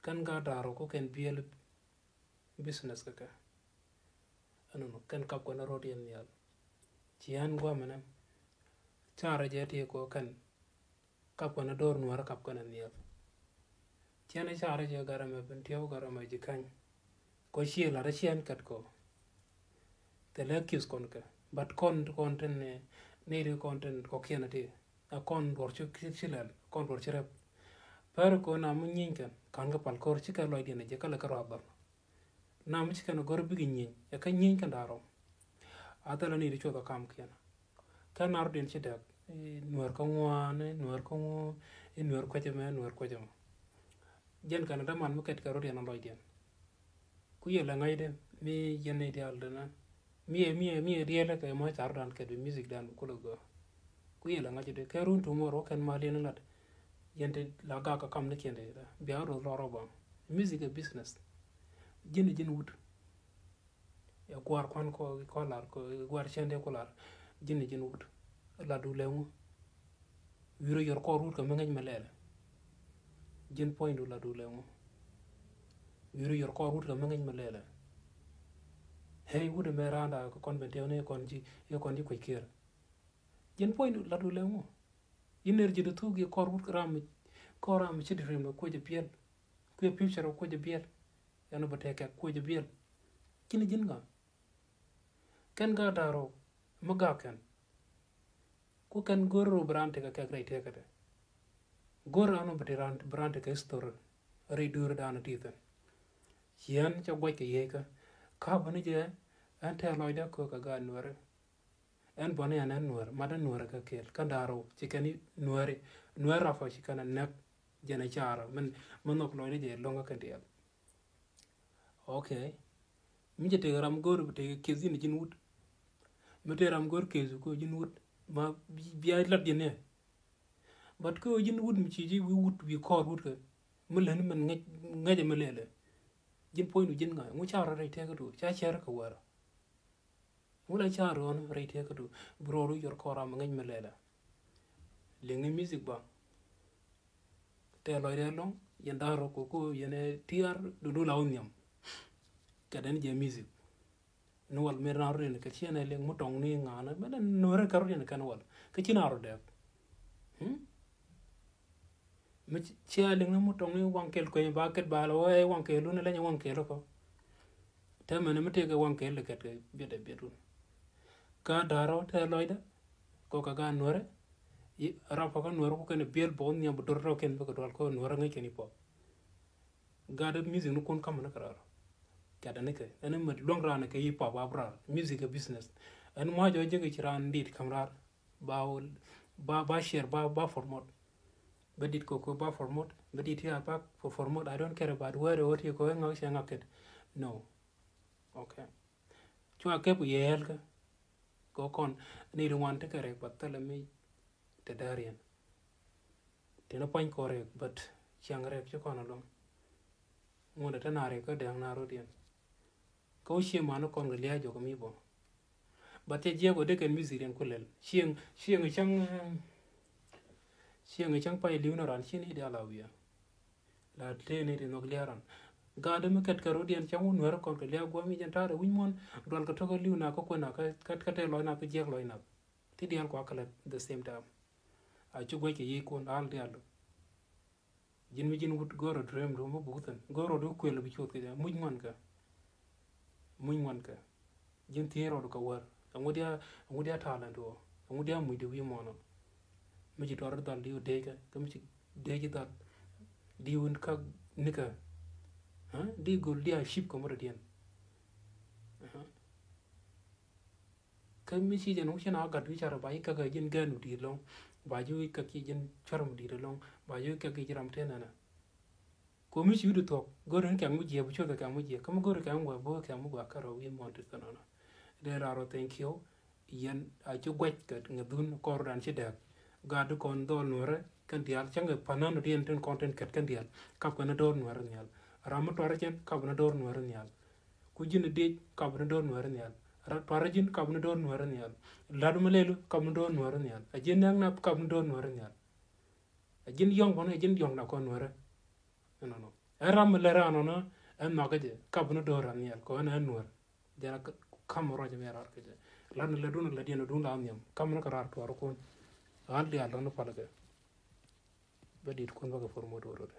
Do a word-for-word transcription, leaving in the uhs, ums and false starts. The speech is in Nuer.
Kɛn gaat da̱ŋ rɛw ku kɛn biɛl business kɛ kɛ. Ɛnɔnɔ kɛn kap kɛn rɔ̱diɛn nhial. Ci ɣän gua̱a̱mɛ nɛ carɛ jɛ ti kɔ kɛn kap kɛn do̱r Nuäärä kap kɛn nhial. Ci ɣän carɛ jɛ garɛ mɛ ben tiɛw garɛ mɛ ji̱ ka̱ny. Kɔ ciɛ lat ciɛ ɣän kɛt kɔ. Thilɛ ki̱th kɔn kɛ. But kɔn kɔn tin ni ni ri kɔn tin kɔ kiɛn ti. A kɔn duɔr ci ci lɛl kɔn duɔr ci rɛp. Pɛr kɔ na mi nyiny kɛn kan kɛ pal kɔr ci kɛ lɔcdiɛn jɛ kɛ lɛ kɛ rɔ a dhɔr. Nam ci kɛn a gɔr bik inyieeny ɛ kä nyieeny kɛn da̱ŋ rɛw. A thilɛ ni ri cuɔth a kam kiɛn. Kɛn nar diɛn ci dɛk i̱ Nuäär kä ŋuan i̱ Nuäär kä ŋu i̱ Nuäär kuecä mɛ Nuäär kuecä mɛ. Jɛn kɛn a däman mi kɛt kɛ rɔ diɛn a lɔcdiɛn. Ku yɛ lɛ ŋa̱cdɛ mi yɛn ni diaal dänan. Mi yɛ mi yɛ mi yɛ diɛlɛ kɛ ma car dan kɛt bi music dan bi kulɛ gɔaa. Ku yɛ lɛ ŋa̱cdɛ kɛ run tomorrow kɛn ma liɛn lat. Yɛn ti la gak kä kam ni kiɛn ti bia rɔ lɔrɔ bam. Music a business. Ji̱n ji̱n wut. Ɛ gua̱a̱r kuan kɔ kɔ lar kɔ gua̱a̱r cɛn dee ku lar. Ji̱n ji̱n wut. Lat du lɛ ŋu. Wi̱i̱ rɔ yɔr kɔɔr wut kɛ mi ŋäc mi lɛlɛ. Ji̱n puɔ̱nydu lat du lɛ ŋu. Wi̱i̱ rɔ yɔr kɔɔr wut kɛ mi ŋäc mi lɛlɛ. Hɛy wut ɛmɛ raanda kɛ kɔn ben tɛɛw ni kɔn ji̱ kɔn ji̱ kuec kiɛɛr. Ji̱n puɔ̱nydu lat du lɛ ŋu. Ji̱n ner ji̱n di thuk ji̱ kɔɔr wut kɛ ram mi kɔɔr ram mi ci di rim kɛ kuec ji̱ biɛl. Kui̱ future kui̱ jɛ biɛl. Yɛn bɛ tɛkɛ kui̱ jɛ biɛl. Ci ni ji̱n ŋa. Kɛn gaat da̱ŋ rɛw mi gak kɛn. Ku kɛn go̱r rɛw bi raan tekɛ kɛk rɛy tëkädɛ. Go̱r raan bɛ ti raan bi raan tekɛ history. Rɛy dueeri da̱a̱n ti thi̱n. Ci ɣän cɛ guac kɛ yiëëkä. Ka̱pä ni jɛ ɣän tɛɛ lɔcdä köök kɛ gaat Nuääri. Ɛn buɔ̱ni ɛn ɛn Nuäär, mat ɛn Nuäär kä kɛɛl, kä da̱ŋ rɛw, ci kɛn i̱ Nuääri, Nuäär rapper ci kɛn ɛ näk, jɛn ɛ car, min, min nhɔk lɔcdä jɛ lo̱ŋ kä kɛn diaal. Okay. Mi cɛ tëëk ram go̱o̱r, tëëk kieth ji̱n ji̱n wut. Mi tëëk ram go̱o̱r kieth ku ji̱n wut, ma bia lat ji̱n ɛ. But kä ji̱n wut mi ci ji̱ wi̱i̱ wut, wi̱i̱ kɔɔr wut kɛ, mi lät ni min ŋäc, ŋäc ɛ mi lɛlɛ. Ji̱n puɔ̱nydu ji̱n ŋa, ŋu car rɛy tëëkä du, ca cɛr kɛ wäär. Wula ca ruɔ̱n rɛy tëëkä du bi rɔɔdu yɔr kɔɔr ram ŋäc mi lɛlɛ. Liŋni music ba. Tɛ lɔcdɛ lɔŋ yɛn da̱ŋ rɔ koko yɛn ɛ tiar dundu la wä nhiam. Kɛ den jɛ music. Ni wal mi ran rɔ kɛ ciɛ nɛ liŋ mi tɔŋ ni ŋa̱n mɛ den nuɔrɛ kɛ rɔ kɛn wal kɛ ci na rɔ dɛp. Hmm? Mi cia liŋ ni mi tɔŋ ni waŋ kɛl kueny ba kɛt ba lɛ wee waŋ kɛl wun lɛ nyɛ waŋ kɛl kɔ. Tɛ mɛn mi tëëkɛ waŋ kɛl kɛt kɛ biɛt ɛ biɛt wun. Ka da̱ŋ rɔ tɛ lɔcdä kɔ kɛ gaat Nuäärä. Rap kɔ kä Nuäärä ku kɛn biɛl bɔk nhiam bi dor rɔ kɛn bikɛ dual kɔ Nuäärä ŋäc kɛn i̱ pɔp. Gaat music ni kun kamɛ ni kɛ raar. Gat ni kɛ ɛn mɛ luäŋ raan kɛ i̱ pɔp ap raar music kɛ business. Ɛn muac ɔ jek i̱ ci raan dit kam raar. Ba wul ba ba share ba ba promote. Bä dit koko ba promote bä dit ya ba promote. I don't care about where what you going out and get. No. Okay. Chua kep yel ka. Ko kon ni ri wan te kare pa tele mi te darian. Tena pany ko rek but chiang rek chi kon along. Ngonda tena rek ka dang na rodian. Ka wä cieŋ man kɔn kɛ lia̱a̱ jɔk mi bɔ. But cɛ jiɛk wä dee kɛn music riɛn kulɛl cieŋ cieŋ cäŋ. Cieŋ cäŋ pay li̱w ni ran cien i̱ dial a wiɛ. La tëë ni ti nhɔk lia̱a̱ ran. Gaat mi kɛt kɛ rot yɛn cäŋ wä nuɛr kɔn kɛ lia̱a̱ guɔ mi jɛn ta̱a̱ rɛ wi̱c muɔ̱n dual kɛ tɔk kɛ li̱w na kä kuɛn na kä tɛk lɔc na kä jiɛk lɔc na. Ti dial kua kɛ lɛ the same time. A ci guɛc kɛ yiëë kun al dial. Ji̱n mi ji̱n wut go̱o̱r a dream du mi buk thi̱n go̱o̱r rot du kuël bi cuoth kɛ jɛ muc ŋuan kɛ. Muc ŋuan kɛ ji̱n thiee rot kɛ wär. Ɛŋu dia ɛŋu dia talent wä ɛŋu dia muc di wi̱i̱ muɔnɔ. Mi ci tuar dhal di wä dee kɛ kɛ mi ci dee ci dhal di wä kä nikɛ. Di gol dia cip kɛ mot a diɛn. Kä mi ci jɛn wä ci na gat wi̱i̱ carɛ ba ci kak ji̱n gɛn wi̱i̱ di̱i̱t lɔŋ. Ba ji̱ wi̱i̱ kak ci ji̱n cuɛr wi̱i̱ di̱i̱t lɔŋ ba ji̱ wi̱i̱ kak ci ram ten nɛnɛ. Ko mi ci wi̱i̱ di thuɔk go̱ri ni kɛŋ mi jiɛ bi cuɔth kɛ kɛŋ mi jiɛ kä mi go̱ri kɛŋ mi gua bo̱o̱ kɛŋ mi gua kärɔ wi̱i̱ muɔn ti thɔnɔnɔ. Dee rar rɔ thank you. Yɛn a ci guac kɛ ŋäthun kɔr dan ci dɛk. Gat di kɔn dhɔl nuɛrɛ kɛn diaal cäŋ kɛ panan diɛn tin kɔn tin kɛt kɛn diaal. Kap kɛn dɔr nuɛrɛ nhial. Ram mi tuarɛ cɛn kap kɛn dɔr nuɛrɛ nhial. Ku ji̱n diec kap ni do̱r nuɛri nhial. Tuarä ji̱n kap ni do̱r nuɛri nhial. Lat mi lelu kap ni do̱r nuɛri nhial. A ji̱n nɛk nap kap ni do̱r nuɛri nhial. A ji̱n yɔ̱ŋ bɔni a ji̱n yɔ̱ŋ na kɔn nuɛri. Ɛnɔnɔ. Ɛn ram mi lɛ ran ɔnɔ ɛn nhɔk kä jɛ kap ni do̱r ran nhial kɔ ɛn ɛn nuɔr. Jɛn a kam ruac mi rar kä jɛ. Lat ni lɛ dun lɛ diɛn dun la nhiam kam ni kɛ rar tuɔr kun. Al dial dɔn pal kɛ. Bä dit kun bä kɛ por mɔ do̱r rot.